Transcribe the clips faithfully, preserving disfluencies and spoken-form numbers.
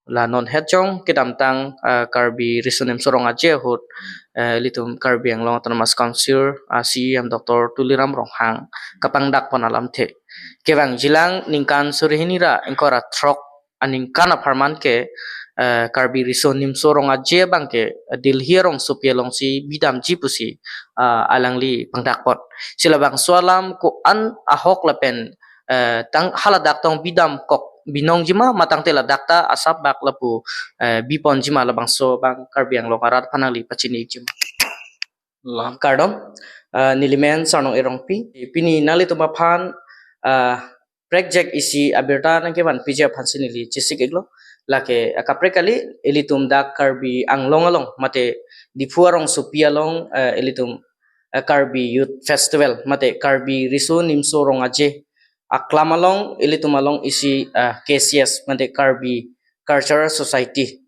la non het jong kedamtang, eh, Karbi Riso Nimso Rong Aje ahut, eh, ilitum Karbi Anglong Autonomous Council, ah, C E M Doctor Tuliram Ronghang kapangdakpon alamthe. Kevangjilang ningkan suri hini ra ingkoi ra throk aningkan apharman ke, eh, Karbi Riso Nimso Rong Aje abangke, eh, Delhi arongsopi alongsi bidamji pusi, ah, alangli pangdakpon. Si labangso alam ko-an ahok lapen, eh, tang haladak tong bidam kok binongjima, ma tangte ladak ta asap bak lapu, eh, biponjima, labangso abang Karbi Anglong arat aphan nangli pachini-ikjima. Kardom, eh, nelimen Sarnong Erongpi. Pini nanglitum aphan, eh, prekjak isi abirta nangkevanpiji aphansi neli chesik-iklo. Lake, eh, kaprek kali, ilitum dak Karbi Anglong along, mate Diphu arongsopi along, eh, ilitum, eh, Karbi Youth Festival, mate Karbi Riso Nimso Rong Aje aklam along, ilitum along isi, eh, K C S, mate Karbi Cultural Society,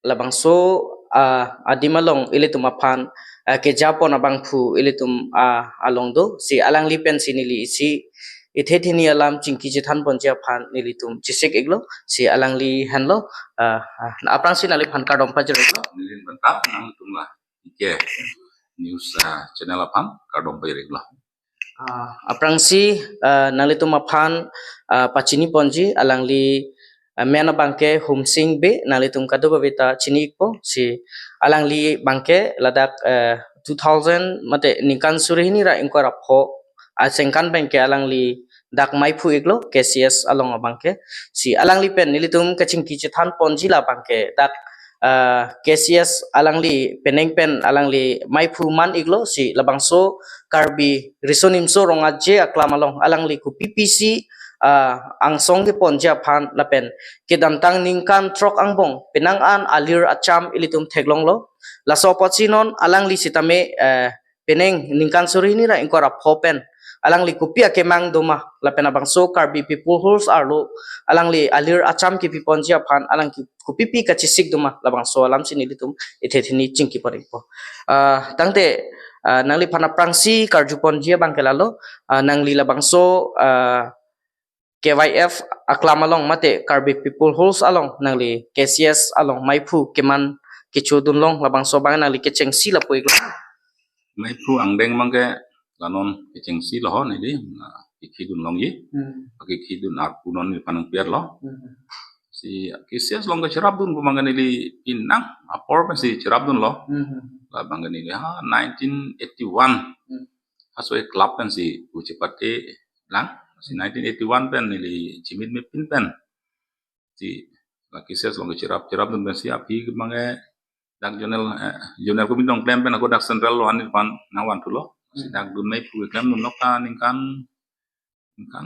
labangso, ah, adim along ilitum aphan, ah, kejapon abangphu ilitum, ah, along do, si alangli pensi neli isi ithe thini alam chingki chethanponji aphan nelitum chesik-iklo, si alangli henlo, ah, ah, aphrangsi nangliphan kardom pajir-iklo. Nelitum aphan ta nangtum la, okay, news, ah, channel aphan kardom pajir-iklo. Ah, aphrangsi, ah, nanglitum aphan, ah, pachiniponji, alangli, ah, men abangke Humsing Bey, nanglitum kadokave ta chini-ikpo, si alangli abangke ladak, eh, two thousand, mate ningkan suri hini ra ingkoi ra pho aningkan abangke alangli dak maiphu-iklo K C S along abangke. Si alangli pen nelitum kachingki chethanponji la abangke dak, ah, K C S alangli penang pen alangli maiphu man-iklo, si labangso Karbi Riso Nimso Rong Aje aklam along alangli kopi pisi, ah, angsong keponji aphan lapen kedamtang ningkan throk angbong penang an alir acham ilitum theklonglo. Laso apotsi non alangli sitame, eh, penang ningkan suri hini ra ingkoi ra pho pen alangli kopi akemang doma, lapen labangso Karbi People's Hall arlo alangli alir acham kepiponji aphan alang ki-, kopipi kachesik doma, labangso alamsi nelitum ithe thini chingkipon-ikpo. Ah, tangte, ah, nangliphan aphrangsi karjuponji abangke lalo, ah, nangli labangso, ah, K Y F aklam along mate Karbi People's Hall along nangli K C S along maiphu keman kechodunlong, labangso abang nangli kechengsi lapu-iklo. Maiphu angdeng abangke la non kechengsi lo ho neli, na, kekhidunlongji. Hmm. Kekhidun arpu non neli panang piar lo. Hmm. Si K C S along kecherapdun pu abangke neli penang apor pensi cherapdunlo. Hmm. La abangke neli ha nineteen eighty-one. Hmm. Aso e club pensi pu chepate lang. Si nineteen eighty-one pen neli chimit mepin pen si la K C S along kecherap, cherapdun pensi aphi abangke dak zonal, eh, zonal committee along klem pen ako dak central lo anir pan nangvanthulo. Si Hmm. dak dun maiphu keklemdunlok ta ningkan, ningkan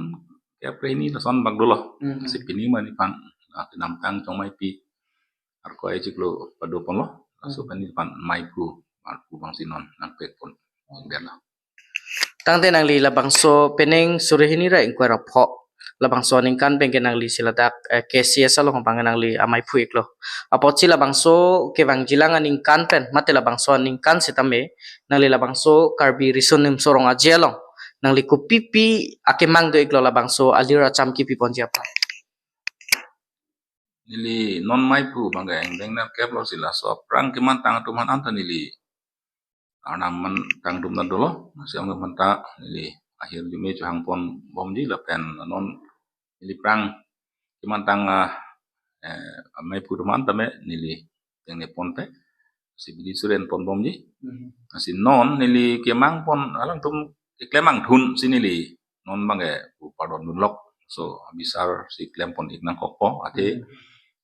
kepre hini lason bak dolo. Hmm. Si pini ma neli pan, ah, kedamtang chongmaipi arkoi chiklo padoponlo. Laso Hmm. pen neli pan maiphu, maiphu abangsi non nangpekpon. Hmm. Biar la. Tangte nangli labangso penang suri hini ra ingkoi ra pho, labangso aningkan abangke nangli si ladak, eh, K C S along abangke nangli amaiphu-iklo. Apotsi labangso kevangjilang aningkan pen mate labangso aningkan sitame nangli labangso Karbi Riso Nimso Rong Aje along nangli kopipi akemang do-iklo labangso alir acham kepiponji aphan? Neli non maiphu abangke angdeng nerkep lo, si laso aphrang kemantang atum aphan anta neli arnam man tangdum na dolo, si angdeng manta neli ahirjume chohangponbomji lapen non neli aphrang kemantang, ah, eh, maiphu atum aphan tame neli tengne ponpe, si bidi suren ponbomji. Hmm. Si non neli kemangpon alangtum keklem angthun si neli non abangke pu pardondunlok. So, bisar si klempon-ik nangkokpo, athe Hmm.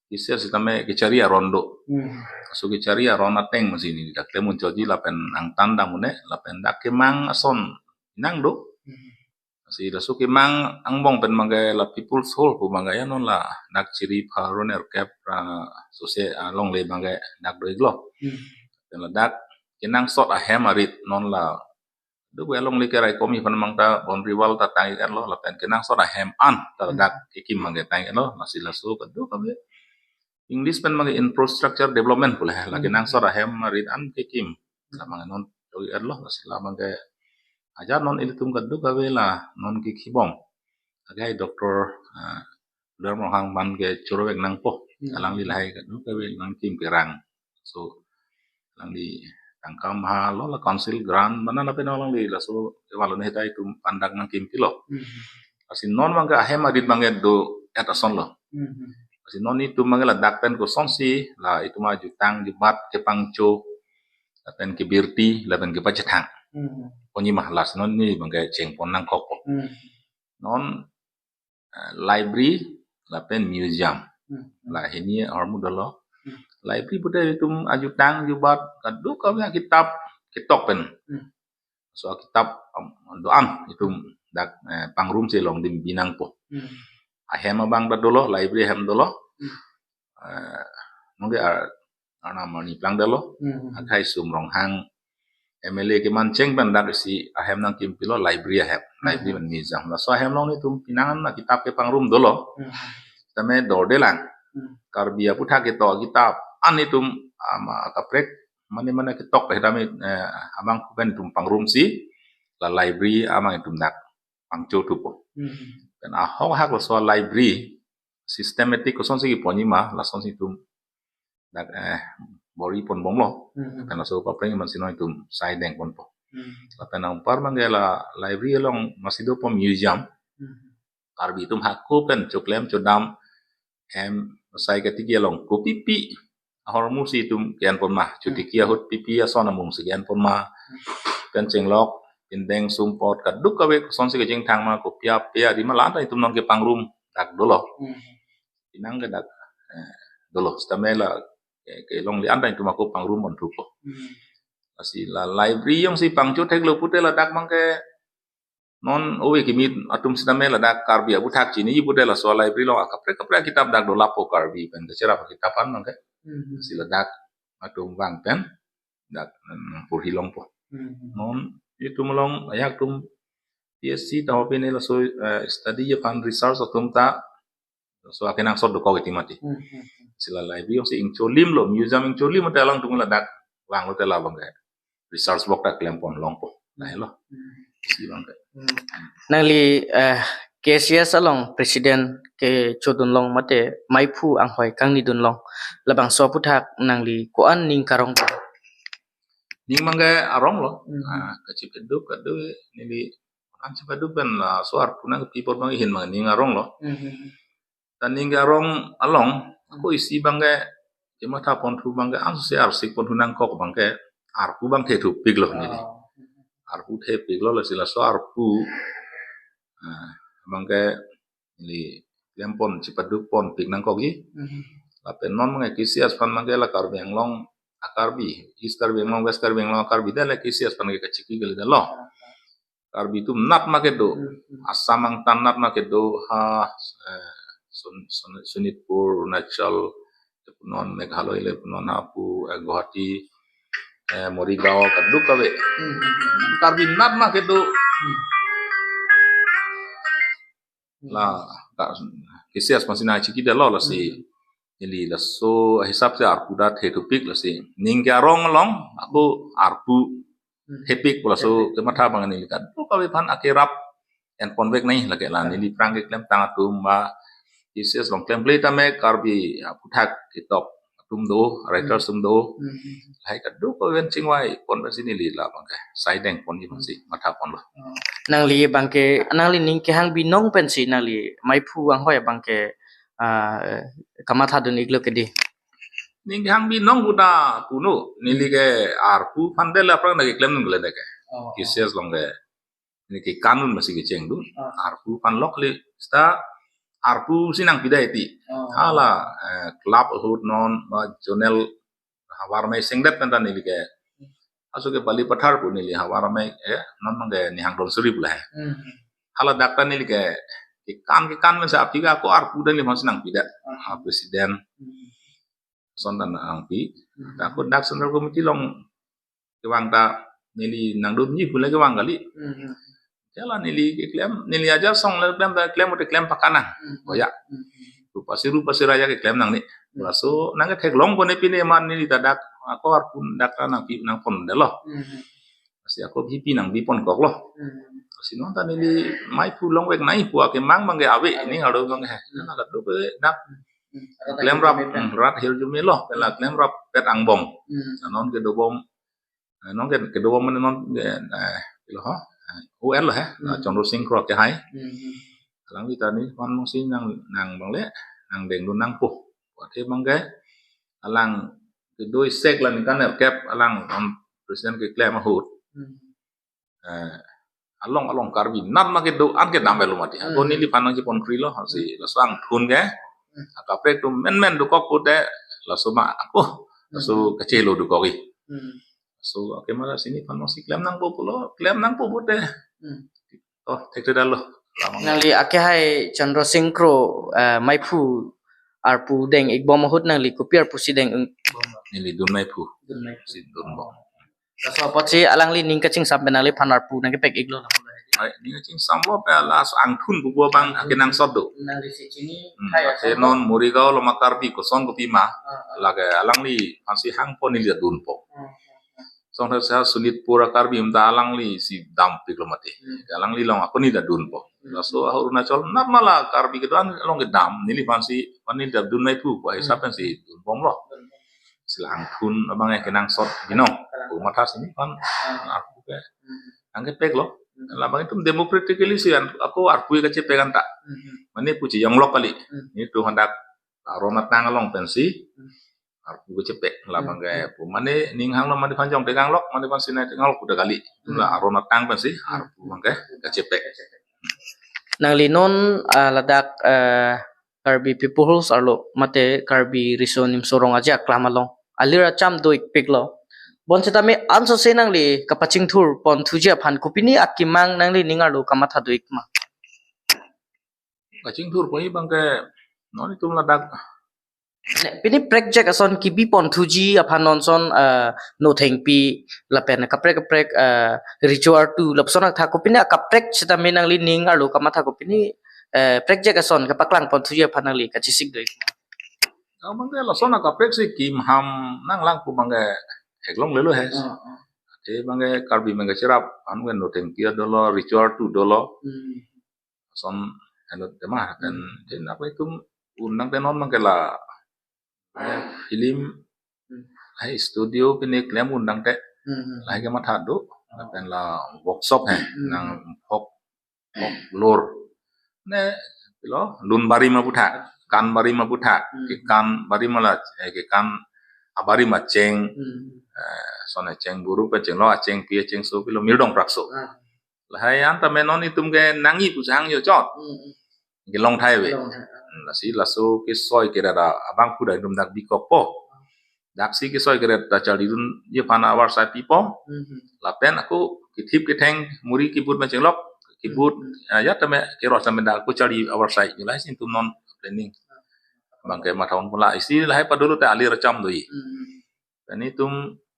K C S sitame kechari aron do. Hmm. So kechari aron ateng masi neli dak klem unchotji lapen angtan dam un-e lapen dak kemang ason nang do. Hmm. Si laso kemang angbong pen abangke la People's Hall pu abangke ya non la dak chiri pharo nerkep ra sose alongle abangke dak do-iklo. Hmm. Pen ladak kenangsot ahem arit non la do alongle keraikom aphan abang ta boundary wall ta tang-iklo lapen kenangsot ahem an ta Hmm. dak kekim abangke tang-iklo, lasi laso kadokave English pen abangke infrastructure development pu le, la Hmm. kenangsot ahem arit an kekim. La abangke non chok-iklo, lasi la abangke ajat non ilitum kadokave la non kekhibom. Agai Doctor, ah, Tuliram Ronghang aphan ke choro vek nangpo. Hmm. Alangli lahai kadokave nangkim kerang. So, alangli tangka maha lo la council grant mana lapen alangli laso kevang lo ne heta itum aphan dak nangkim pilo. Hmm. Lasi non abang ke ahem arit abang ke do-et ason lo. Hmm. Lasi non itum abang ke ladak pen kosonsi la itum ajutang jubat kepangcho lapen kebirti lapen kepachethang. Hmm. Ponji ma, lasi non ne abang ke chengpon nangkokpo. Hmm. Non eh, library lapen museum. Hmm. La hini ahormu dolo. Hmm. Library pute itum ajutang jubat kadokave akitap ketok pen. Hmm. So akitap, um, do-an itum dak, eh, pangrumsi along dim binangpo. Hmm. Ahem abang ta dolo, library ahem dolo. Hmm. Eh, mungkin ar-, arnam arni plang dolo. Hmm. Akhai Sum Ronghang M L A kemancheng pen dak isi ahem nangkim pilo, library ahem. Hmm. Library pen museum. Laso ahem along itum pinangan akitap kepangrum dolo. Hmm. Tame dorde lang. Hmm. Karbi aputhak ketok akitap an itum, ama, akaprek mane mane ketok pen tame, eh, abang pen itum pangrumsi la library amang itum dak pangcho thupo. Hmm. Pen ahok ahak laso library systematic kosonsi keponji ma, lasonsi itum dak, eh, bor-i ponbomlo. Hmm. Pen laso papreng man si non itum sai dengponpo. Hmm. Lapen anpar abang ke la library along masi dopo museum. Hmm. Karbi atum hako pen choklem chodam hem sai katiki along kopipi ahormu si itum ke-enpon ma, chotiki ahut pipi ason amung si ke-enpon ma, pen chenglok pindeng sumpot kadokave kosonsi kechingthang ma, kopi ape adi ma la-an ta itum non kepangrum dak dolo. Hmm. Pinang ke dak, eh, dolo. Sitame la, eh, kelongle an ta itum ako pangrumpon thupo. Hmm. Lasi la library jongsi pangcho theklo pute ladak abang ke non ove kimi atum sitame ladak Karbi aputhak chiniji pute laso library along akaprek kaprek akitap dak dolapo, Karbi pen kacherap akitap an abang ke. Hmm. Si ladak atum vang pen dak, mm, porhi longpo. Hmm. Non itum along ajak atum P S C ta hopi ne laso, eh, study aphan research atum ta so akenangsot dokok iti mati. Hmm, hmm, hmm. Si la library jongsi ingcholimlo, museum ingcholim te alangtum ladak vanglo te la abang ke research work ta klempon longpo. Lahelo. Hmm. Si abang ke. Hmm. Nangli, eh, K C S along president kechodun long mate maiphu anghoi kangni dun long, labangso aputhak nangli ko-an ning karong? Ning abang ke arong lo. Hmm. Ah, kachipeduk kado neli an chipeduk pen laso arpu nangpi apot abang hin abang ning arong lo. Hmm. Ta ning ke arong along, ako isi abang ke, kematha ponthu abang ke, ansi arsik ponthu nangkok abang ke, arpu abang thethupiklo neli. Oh. Arpu thepiklo, lasi laso arpu, ah, abang ke neli klempon chipadukponpik nangkokji. Mhm. Lapen non abang ke K C S aphan abang ke la Karbi Anglong a-Karbi, East Karbi Anglong, West Karbi Anglong a-Karbi, dale K C S aphan ke kachiki kali dalo. Karbi atum nat ma kedo. Hmm, hmm. Assam angtan nat ma kedo, ha, eh, Sun-, Sun-, Sonitpur, Arunachal, lapunon Meghalaya, lapunon hapu, eh, Guwahati, eh, Morigaon, kadokave. Hmm, hmm, hmm. Karbi nat ma kedo. Hmm. La, ka, K C S aphan si nangchiki dalo lasi. Hmm. Neli laso hisap si arpu ta thethupik lasi. Ning ke arong along, ako arpu Hmm. thepik laso kematha abang neli kadokave aphan akerap enponvek nai lake la. Hmm. Neli aphrang keklemtang atum ba K C S along klemkle tame Karbi aputhak ketok atum do, writers atum do. Hmm. Lahai kadokave pen chingvaiponpen si neli la abang ke sai dengponji abang si mathaponlo. Oh. Nangli abang ke, nangli ning kehang binong pensi nangli maiphu anghoi abang ke, ah, kamathadun iklo ke dei? Ning kehang binong pu ta puno, neli ke arpu aphan dale aphrang nangkeklem nung le ke. Oh. K C S along ke. Neli ke kanun masi kecheng dun. Ah. Arpu aphan lok le seta arpu si nangpida iti. Oh. Hala, eh, club ahut non, ba zonal havar amei sengdet pen ta neli ke. Aso ke Balipathar pu neli havar amei, eh, non abang ke Nihang Donsuri pu lahai. Hmm. Hala dak ta neli ke, kekan kekan masa api ke ako arpu ta neli aphan si nangpida. Ah. Ha president. Hmm. Ason ta nangpi. Hmm. Ta ako dak central committee along kevang ta neli nangdunji pu le kevang kali. Hmm. Jala neli keklem, neli ajar song le klem ta klem ute klem pakanang. Hmm. Oh ya. Hmm. Rupa si rupa si raja keklem nang ni. Hmm. Laso nangketheklongpo ne pine man neli ta dak ako arpu dak ta nangpi nangpon dalo. Hmm. Si ako V P nangbi pon kok lo. Hmm. Si non ta neli maiphu longvek nai pu akemang abang ke ave, ave. Ning arlo abang ke. Hmm. Na kadokave dak Hmm. Rat klem rap, hirjume pen. Hmm, rat hirjume lo, pen la klem rap pet angbong. Hmm. Na non kedobom, eh, non ke, kedobom mane non ke, eh, lo ho, eh, U L lo he, Hmm. Chandra Sing Kro ke hai. Hmm. Alangli ta neliphan mungsi nang, nang abang le, nang dengdun nangpo. Athe abang ke, alang kedo isek la ningkan nerkep, alang non president keklem ahut. Hmm. Eh, along along Karbi nat ma kedo-an kedam avelo mati. Ako Hmm. neliphan nangchepon krilo, si Hmm. laso angthun ke. Hmm. Akaprek atum menmen dokok pute, laso ma ako, laso Hmm. kachelo dokok i. Hmm. So, akemara si neliphan mungsi klem nangpo pulo, klem nangpo pute. Hmm. Oh, thekthedet lo. Lamang. Nangli akehai Chandra Sing Kro, eh, maiphu arpu deng-ikbom ahut nangli kopi arpu si deng-ikbom? Neli dun maiphu. Dun maiphu. Si dunbom. Laso apotsi alangli ning kachingsam pen nangliphan arpu nangkepek-iklo. Ai, ning kachingsam lo pen laso angthun pupo abang Hmm. akenangsot do. Nangli si chini Hmm, hai ate asam non lo. Morigaon lo ma Karbi koson kopima. Ah, ah. Lake alangliphan si hangpo neli dunpo. Hmm, hmm, hmm. Song sa Sonitpur a Karbi atum ta alangli si dampiklo mati. Hmm. Alangli along ako neli dunpo. Hmm. Laso Arunachal nat ma la Karbi kedo-an along kedam, neliphan si, pan neli dun maiphu, pa hisap Hmm. pen si dunbomlo. Hmm. Si la angthun abang kenangsot binong. Kalang. Ko matha si neliphan, Ah. arpu ke. Hmm. Nangkepeklo. Hmm. Labang itum democratically si an, ako arpu kachepek anta. Hmm. Mane puji yonglok kali. Hmm. Nelitum hadak aron atang along pensi. Hmm. Arpu kachepek. Labang Hmm. ke pu. Mane ning hanglo mane phan jong tegang lok, mane phan sinai tegang lok pu ta kali. Itum la Hmm. aron atang pensi, Hmm. arpu abang ke kachepek. Nangli non, ah, ladak, eh, Karbi People's arlo, mate Karbi Riso Nimso Rong Aje aklam along alir acham do-ikpiklo. Bonsitame ansose nangli kapachingthur ponthuji aphan kopine akemang nangli ning arlo kamatha do-ik ma? Kachingthur pon abang ke non itum ladak. Ne, pini prekjak ason kebi ponthuji aphan non son, eh, Nothengpi lapen kaprek kaprek, eh, Recho Artu lapuson athak kopine akaprek sitame nangli ning arlo kamatha kopine, eh, prekjak ason kapaklang ponthuji aphan nangli kachesik do-ik ma? Abang ke lason akaprek si kim ham nanglang pu abang ke theklonglelo he. Hmm, hmm. Te abang ke Karbi abang ke cherap an ven Nothengpi dolo, Recho Artu dolo. Hmm. Son henut tema kan Hmm. din apa itum undang te non abang ke la, eh, film Hmm. hai studio pine klem undang te Hmm, hmm. lahai kematha do. Oh. Lapen la workshop he Hmm. nang phok, phok lor. Ne pilo lun barim aputhak, kan barim aputhak, Hmm. kekan barim ala, eh, kekan abarim acheng, Hmm. eh, son acheng buru pen chenglo, achengpi achengso pilo mirdong prakso. Ah. Lahai an tame non itum ke nangji pu chehangjo chot. Hmm, hmm. Kelong thai ave. Kelong thai. Hmm, lasi laso kesoi keret abang pu ta itum dak bikokpo. Dak si kesoi keret ta charlidunji aphan avarsai pipo. Hmm, hmm. Lapen ako kethip ketheng muri kibut pen chenglok. Kibut, Hmm, hmm. ah, ya tame keros tame dak ako charli avarsai. Lahai si itum non planning. Abang ke matha-un pula. Isi lahai padolo ta alir acham do-i. Hmm, hmm. Lapen itum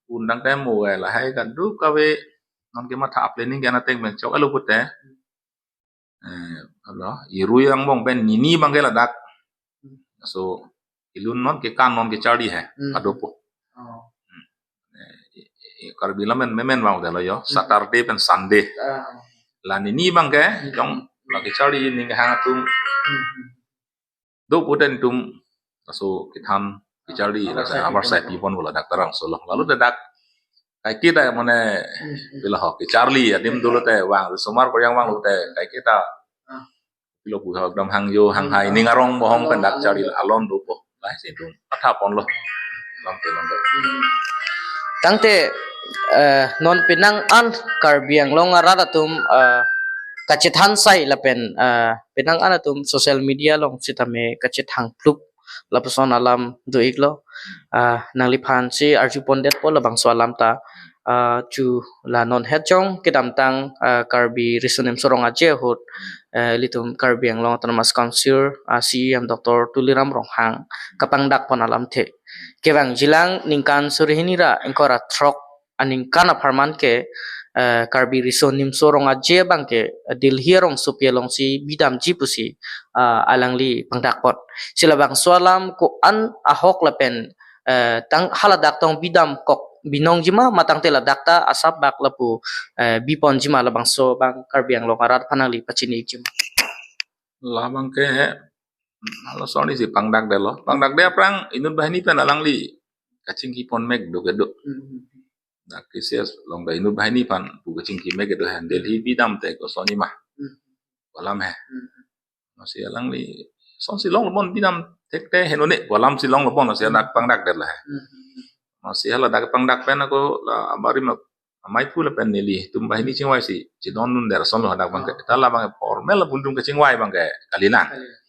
undang tame ave lahai kadokave non kematha planning ke anateng pen chok alo pute. Eh, alo, irui angbong pen nini abang ke ladak. Hmm. So, ilun non kekan non kecharli he, Hmm. kadopo. Oh. Hmm. Eh, i-, i-, Karbi alam pen memen abang delo yo, Hmm. Saturday pen Sunday. Ah. La nini abang ke, Hmm. jong, la kecharli ning hang atum. Hmm. Do pute itum, laso kethan kecharli, Ah, laso avarsai avarsai pipon. Pipon bola dak Tarang Solo. Lalu Hmm. dak, kaiketa mane, Hmm, hmm. pilo ho, kecharli, adim dolo te vang, somar koryang vang lo te, kaiketa. Ah. Pilo pu ho, ekdom hangjo, Hmm. hanghai, ning arong bohong pen dak Along, charli along. Along dopo. Lahai si itum matha ponlo. Lam te lam te. Hmm. Tangte, eh, non penang an Karbi Anglong arat atum, eh, kachethan sai lapen, eh, penang an atum social media along sitame kachethang plup lapuson alam do-iklo. Ah, nangliphan si arju pondetpo labangso alam ta. Ah, chu la non het jong kedamtang, ah, Karbi Riso Nimso Rong Aje ahut, eh, ilitum Karbi Anglong Autonomous Council, ah, C E M Doctor Tuliram Ronghang kapangdak pon alamthe. Kevangjilang ningkan suri hini ra ingkoi ra throk aningkan apharman ke, eh, Karbi Riso Nimso Rong Aje abang ke, eh, Delhi arongsopi alongsi bidamji pusi, ah, alangli pangdak pon. Si labangso alam ko-an ahok lapen, eh, tang haladak tong bidam kok binongjima, matangte ladak ta asap bak lapu, eh, biponjima, labangso abang Karbi Anglong arat aphan nangli pachini-ikjima. Labang ke, halason isi pangdakdetlo. Pangdakdet aphrang inut banghini pen alangli kachingki ponmek do kedo. Hmm. Dak K C S along ta inut banghini aphan pu kachingki mek kedo hen. Delhi bidam te kosonjima. Hmm. Ko alam he. Hmm. Lasi alangli, lasonsi longlo bon bidam thekte henone, ko alamsi longlo bon, lasi Hmm. dak pangdakdetlo he. Hmm. Lasi haladak pangdak pen ako la abarim a-, amaiphu lapen nelitum banghini chingvaisi chedondundet asonlo hadak abang ke. Oh. Ta labang ke formal lapu netum kachingvai abang ke kalilang. Kalilang.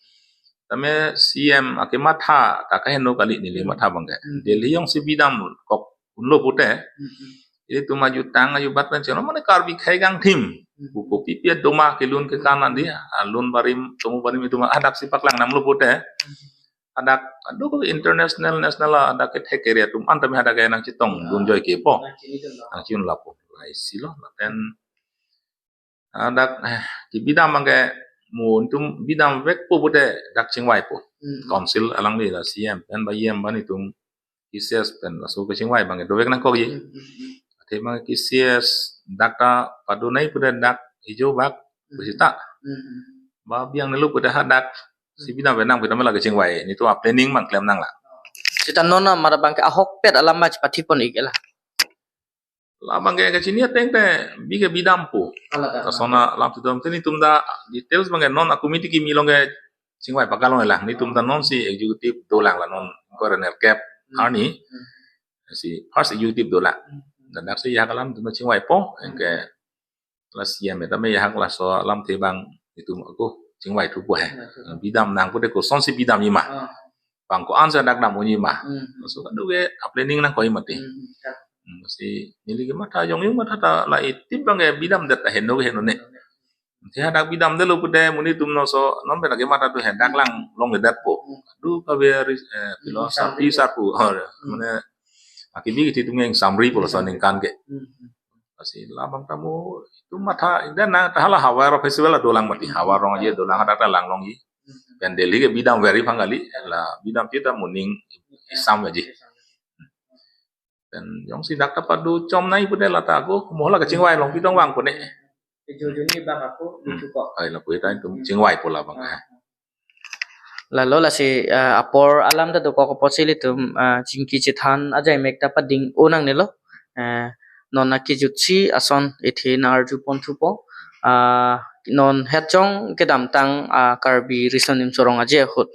Tame C M akematha ta kaheno kali neli Hmm. matha abang ke. Hmm. Delhi jongsi bidam kok unlo pute. Hmm. Ilitum ajutang ajubat pen cheno mane Karbi khei kangthim. Hmm. Pu kopi pi doma kelun kekan andi, alun barim, tomo barim itum hadaksi paklang nanglo pute. Hmm. Hadak, aduh, international, national, hadak kethek area atum an tame hadak ke nangchetong Ah. dunjoi kepo. Nangchinidun lo. Nangchinidun lapo. Laisilo, lapen hadak, eh, kebidam abang ke, mo netum bidam vekpo pute dak chingvaipo. Hmm. Council alangli la C M pen ba E M ba netum K C S pen laso kachingvai abang ke dovek nangkokji. Hmm, hmm, hmm. Athe abang K C S dak ta padonai pute dak ijo bak Hmm. pusita. Hmm, hmm. Ba biang nelo pute hadak si bidam pen nang bidam la kachingvai. Netum a-planning abang klem nanglang. Seta non amat abang ke ahokpet alam abang chepathipon-ik la. Labang ke kachini ateng te bi ke bidampo. Ala ta. Lason alam tu dam te netum ta details abang ke non a-committee kimi along ke chingvai pakalonglang. Netum ta nonsi executive dolang la non ko Renel Kep Hmm. arni. Hmm. Si first executive dolang. Hmm. Daksi ajahak alam netum chingvaipo. Hmm. Anke la C M tame ajahak laso alamthe abang netum ako chingvaithupo he. Chingvaithupo. Bidam nang pute kosonsi bidamjima. Ah. Bang ko-ansi dak dam unjima. Hmm. Laso kadokave a-planning nangkokji mati. Hmm, ya. Hmm, si neli kematha jongjong matha ta la itip abang ke bidamdet ta heno ke henone. Te hadak bidamdetlo pute monit atum laso non pen lake matha do he dak lang longledetpo. Hmm. Kadokave ris-, eh, Hmm, philosophy summary. Sarpo. Oh, Hmm. mane akibi kiti tum yang summary pulo Hmm. sa ningkan ke. Hmm. Lasi labang tamo itum matha indan na ta hala Hawai Rong Festival dolang mati. Hmm. Hawai Rong aje dolang hadak ta langlongji. Hmm. Pen Delhi ke bidam very phangali la bidam kita moning isam aje. Pen jongsi dak ta pado chomnai pute la ta ako mo la kachingvai longpi tong vangpo ne. Ijo joni bak ako Hmm. lutu ko. Ai lapu ta netum chingvaipo labang. Ah. Lalo lasi, eh, apor alam ta dokok apotsi ilitum, eh, chingki chethan ajai mek ta pading-o nangnelo. Eh, non akejutsi ason athe nang-arjuponthupo. Ah, non hetchong kedamtang, ah, Karbi Riso Nimso Rong Aje ahut.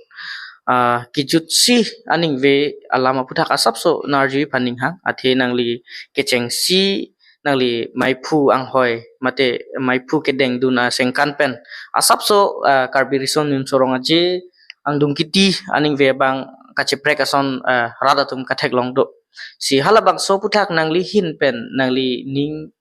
Ah, kejutsi aningve alam aputhak asapso nang-arju-ik aphan ning hang. Athe nangli kechengsi nangli maiphu anghoi mate maiphu kedengdun asengkan pen asapso, ah, Karbi Riso Nimso Rong Aje angdung kiti aningve abang kacheprek ason, ah, rat atum katheklong do. Si halabangso aputhak nangli ahin pen nangli ning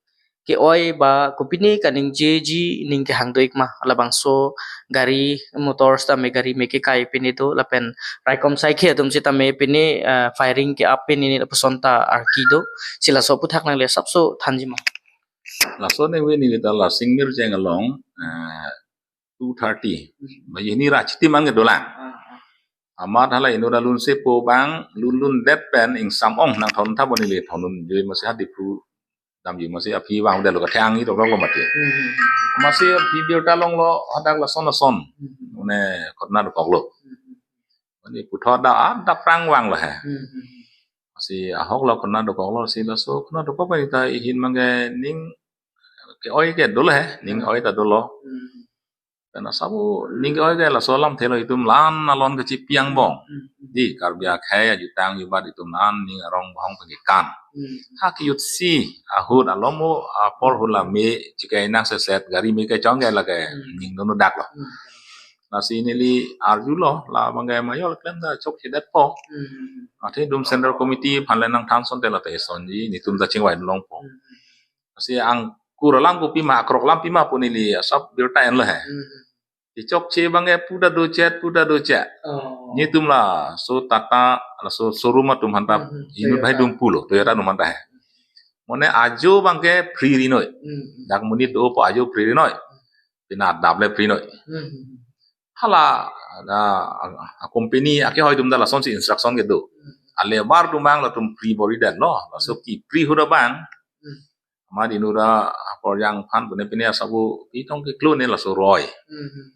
ke-oi ba kopine kaningjeji ning kehang do-ik ma, halabangso gari motor sitame gari mek kekai pine do lapen raikom saikhe atum sitame pine, ah, firing ke-ap pine lapuson ta arki do. Si laso aputhak nangli asapso thanjima. Laso aningve neli ta la Singmirjeng along, eh, two thirty. Hmm. Ba hini ra chitim anke dolang. Ah, ah. Amat hala inut alun sepo abang lunlundet pen ingsam ong nangthon tha boni le thondun joi masi ha Diphu damji masi aphi vangdetlo kathang i tokloklo mati. Hmm. Masi aphi birta longlo hadak lason lason. Hmm. Mane khotona dokoklo. Hmm. Mane puthot dak, ah, dak prang vanglo he. Hmm. Lasi ahoklo khotona dokoklo, lasi laso khotona dokok pen ta ihin abang ke ning ke-oi ke dolo he, ning Hmm. oi ta dolo. Hmm. Pen asap ning ke-oi ke laso alamthelo itum la-an alon kachipi angbong. Hmm. Di Karbi akhei ajutang ajubat itum la-an ning arong bohong pen kekan. Hmm. Ha kejutsi ahut alomo apor hula me chikai nang seset gari me kechong ke lake Hmm. ning dono daklo. Hmm. Lasi neli arjulo labang ke majok klem ta chokchedetpo. Hmm. Athe itum Central Committee aphan le nangthan asonte la te sonji netum ta chingvai longpo. Hmm. Lasi angkur alam kopi ma akrok alam pima pu neli asap birta enlo he. Hmm. Kechokche abang ke pu ta dochet, pu ta dochet. Oh. Netum laso Tata laso showroom atum aphan ta Hmm, hmm. Inut Toyota. Bhai dum pulo Toyota atum aphan ta he. Mane ajo abang ke free ri noi. Hmm. Dak monit dopo ajo free ri noi. Pina dable free noi. Hmm. Hala, ada, a, a company akehoi atum ta lasonsi instruction kedo. Hmm. a-labour atum abang latum pri bor-idet lo, laso Hmm. kipri ahut abang. Hmm. Amat inut aporjang aphan pune pine asabo pitong keklo ne laso roi. Hmm.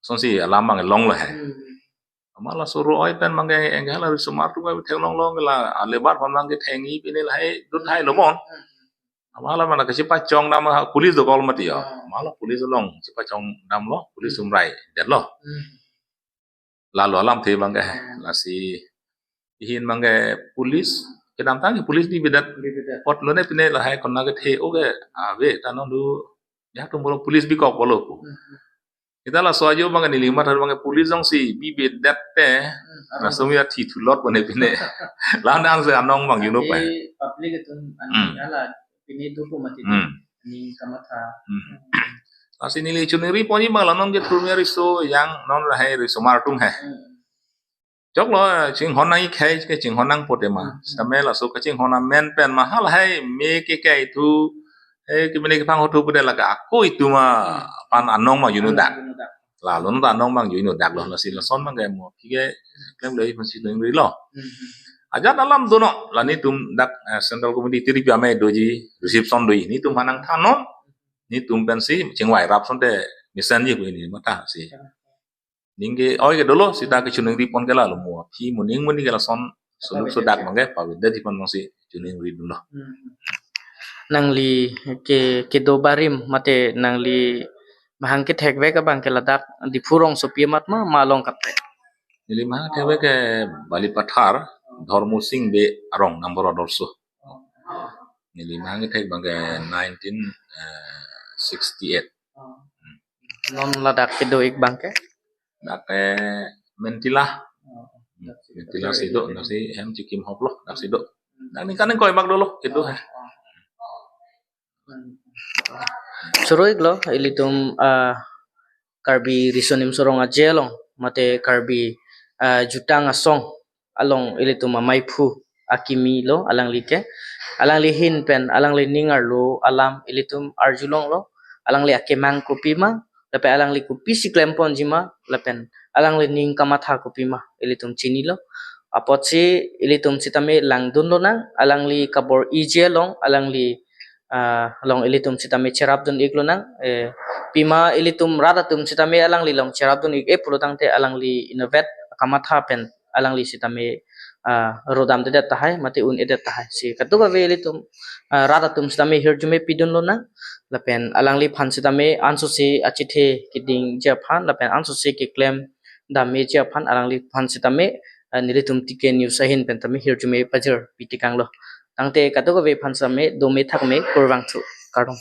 Sonsi alam abang longlo he. Hmm. Amat laso roi pen abang ke engke la risomar atum ke theklong long la a-labour aphan abang ke thengji pine lahai dut hai lo mon. Hmm. Amat la mana kachepachong dam ha police dokok mati ya. Hmm. Amat la police along chepachong damlo, police Hmm. umrai detlo. Hmm. Lalo alamthe abang ke, Hmm. lasi ihin abang ke police kedamtang ke police bibedet. Bibedet. Apot lone pine lahai konat kethe oke ave ta non do ya tum bolo police bikok bolo pu. Hmm. Kita laso ajo abang ke neli mathar abang ke police jongsi bibedet te, Hmm. laso mi athi thulot pune pine. Ladak si anong abang juno pa. Tapi public atum Hmm. hala pine do pu mati. Hmm. Ning kamatha. Hmm. Lasi neli choningri ponji abang la non ke thurmia riso yang non lahai risomar atum he. Hmm. Choklo, chinghon nangji khei ke chinghon nangpo tema. Hmm. Sitame laso kachinghon amen pen ma halahai me ke kai thu, eh, kemene kephang hothu pude lake ako itum aphan anong abang juno dak. Juno dak. Lalo non ta anong abang juno dak lo, lasi lason abang ke mo aphi ke klemkle aphan si ningri lo. Hmm. Ajat alam dono la netum dak, eh, Central Committee tiri pi amei doji, reception doji, netum aphan nangthan non. Netum pensi chingvai rap asonte mesenji pu neli matha si. Ning ke oi ke dolo sita kechoningri pon ke lalo mo aphi mo ning mo ni ke lason suluk so dak abang ke pavedetji pu abang si choningri dunlo. Hmm. Nangli ke kedo barim mate nangli mahang kethekvek abang ke ladak Diphu rongsopi amat ma, ma along kaprek? Neli mahang kethekvek ke Balipathar, Dhormo Sing Bey arong Nambor Adorsho. Neli mahang kethek abang ke nineteen sixty-eight. Non ladak kedo-ik abang ke? Dak ke Mentila. Oh. Hmm, Mentila si do, dak si hem chikim hop lo, dak si do. Dak ningkan ingkoi bak dolo, kedo he. Hmm. Choro-iklo, ilitum, ah, Karbi Riso Nimso Rong Aje along, mate Karbi, ah, Jutang Asong along ilitum amaiphu akimi lo alangli ke. Alangli ahin pen, alangli ning arlo alam ilitum arjulonglo. Alangli akemang kopima, lapen alangli kopisi klemponji ma, lapen alangli ning kamatha kopima, ilitum chinilo. Apotsi ilitum sitame langdun lonang, alangli kabor-iji along, alangli, ah, along ilitum sitame cherapdun-ik lonang, eh, pima ilitum rat atum sitame alangli along cherapdun-ik-e pulo tangte alangli inutvet kamatha pen alangli sitame, ah, rodamdedet tahai, mate un-edet tahai. Si kadokave ilitum, ah, rat atum sitame hirjume pidun lonang, lapen alangliphan sitame ansose achethe kedingji aphan, lapen ansose keklem dammeji aphan alangliphan sitame, ah, nelitum T K News ahin pen tame hirjume pajir pitekanglo. Tangte kadokave aphan sitame dome thakme kurvangthu, kardom.